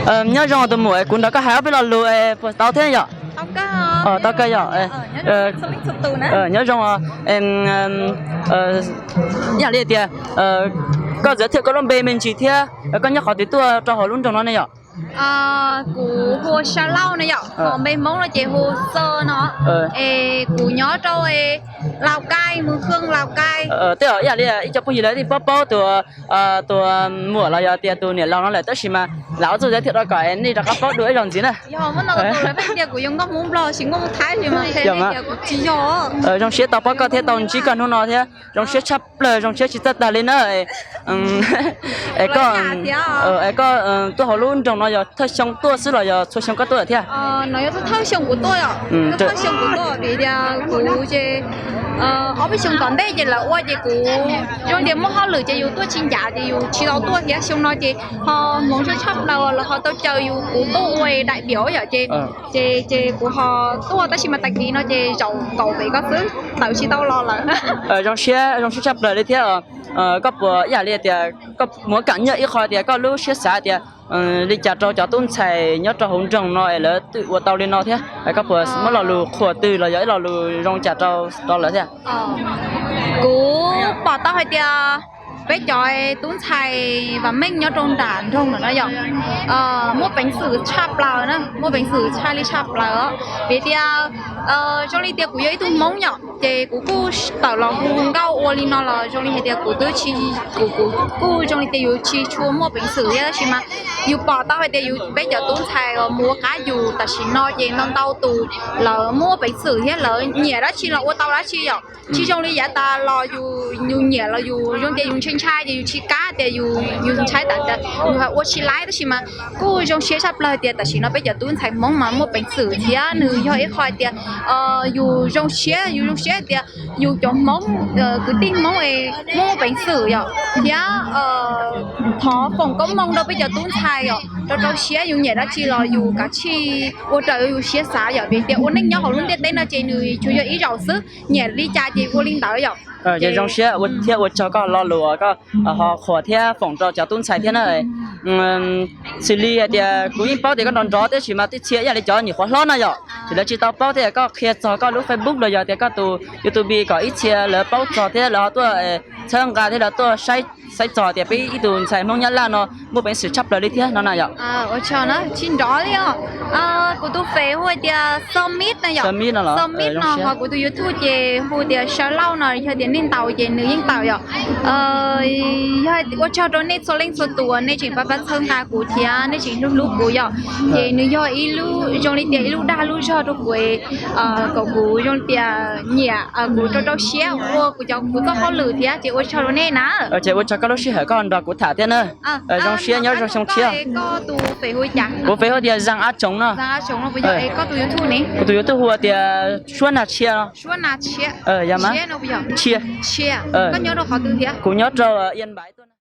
Nyob zoo tus muam, kuv nrog koj hais ob peb lo lus puas tau thiab yom? Tau kawg yom. Nyob zoo. Ib yam li tias koj txawm thiab koj lub npe me ntsis thiab koj nyob qhov twg tuaj rau hauv lub nroog no ne yom? Kuv hu Sa Lauj no yom, ho npe Hmoob no ces hu Xo no. Es kuv nyob rau Lào Cai, Mường Khương, Lào Cai. Tej zaum ib yam li ib co phooj ywg lawv yeej paub paub tus, tus muam los yog tias tus niam laus no lawm, tab sis mas lam ua txuj ntxiv thiab rau kom nej rov qab paub dua ib zaug ntxiv na. Yog muab no tus lawv pheej tias kuv yog nkauj Hmoob Nplog, tsis nkauj Thaib, tsis yog. Zoo siab tau paub koj thiab tau ntsib koj hnub no thiab zoo siab tshaj plaws, zoo siab tsis txawj tag li na. Es koj, es koj tuaj hauv lub nroog no yog thawj xyoo tuaj xwb los yog txhua xyoo koj tuaj thiab? No yog thawj xyoo kuv tuaj, thawj xyoo kuv tuaj vim tias kuv ces ob peb xyoo tom ntej ces lawv ua ces kuv zoo tias muaj hauj lwm ces yus tuaj tsis ncav ces yus tsis tau tuaj thiab. Xyoo no ces ho hmoov tshaj tshaj plaws lawv ho tau caw yus kuv tuaj ua daim diaum yom, ces ces kuv ho tuaj tab sis mas tag kis no ces zaum kaum pem ko xwb, tawm tsis tau los lawm. Zoo siab, zoo siab tshaj plaws li thiab. Koj puas ib yam li tias koj muab kam nyiaj ib qho tias koj lub siab xav tias li cas rau cov tub ntxhais nyob rau hauv nroog no es lawv twb ua tau li no thiab, koj puas muab lo lus qhuas twg los yog ib lo lus zoo cas rau rau lawv thiab? Kuv pom tau hais tias peb cov tub ntxhais vam meej nyob rau nram nroog no yom, muaj peev xwm tshaj plaws na, muaj peev xwm tshaj li tshaj plaws os. Vim tias zoo li tias kuv yog ib tug Hmoob yom, ces kuv kuj tawm los hu nkauj ua li no los zoo li hais tias kuv twb tsis, kuv kuv kuj zoo li tias yus tsis tshua muaj peev xwm thiab, tab sis mas yus pom tau hais tias yus peb cov tub ntxhais uas mus ua qab yus tam sim no ces ntau ntau tus lawv muaj peev xwm thiab lawv nyiam dab tsi los ua tau dab tsi yom. Tsis zoo li yav tas los yus, yus nyiam los yus zoo tias yus ntshai ntshai ces yus tsis kam tias yus, yus ntshai tas tias yus ua tsis laib, tab sis mas kuj zoo siab tshaj plaws tias tam sim no peb cov tub ntxhais Hmoob mas muaj peev xwm thiab nws yog ib qho tias yus zoo siab, yus zoo siab tias yus cov Hmoob, kwv tij Hmoob es muaj peev xwm yom, thiab thov foom koob hmoov rau peb cov tub ntxhais yom, rau rau siab yus nyiam dab tsi los yus kav tsij ua raws yus siab xav yom, vim tias ua neej nyob hauv lub ntiaj teb no ces nws tsuas yog ib zaug xwb, nyiam li cas ces ua li ntawd yom. Ces zoo siab thiab ua tsaug koj lo lus uas koj ho qhuas thiab foom rau cov tub ntxhais thiab na. Xws li hais tias kuv yeej paub tias koj nrov nrov tiam sis mas tej txhia ib yam li cov nyuam qhuav hlob no yom, ces lawv tsis tau paub thiab koj qhia txog koj lub Facebook los yog tias koj tus YouTube kom ib txhia lawv paub txog thiab lawv ho tuaj txhawb nqa thiab lawv tuaj saib txog tias peb ib tug ntxhais Hmoob Nyab Laj no muaj peev xwm tshaj plaws li thiab no na yom. Ua tsaug na, tsis nrov li os. Kuv tus Face hu tias Xo Mib no yom. Xo Mib no los? Xo Mib no, ho kuv tus YouTube ces hu tias Sawv Lauj no, yog tias nej ntaus ces nws yeej tawm yom. Yog ua tsaug rau nej txhua leej txhua tus uas nej tseem pab pab txhawb nqa kuv thiab nej tseem hlub hlub kuv yom. Ces nws yog ib lub, zoo li tias ib lub dag lub zog rau kuv, kom kuv zoo li tias nyiam kuv rau rau siab ua kuv cov, kuv txoj hauj lwm thiab, ces ua tsaug rau nej na. Ces ua tsaug koj lub sij hawm koj nrog kuv tham thiab na. Zoo siab nyob zoo xyoo tshiab. Kuv Face hu tias Zaj Ab Tsoov no. Kuv tus YouTube hu tias Suab Nag Tshia. Yog mas. Tshia. Kuv nyob rau Yên Bái tuaj na.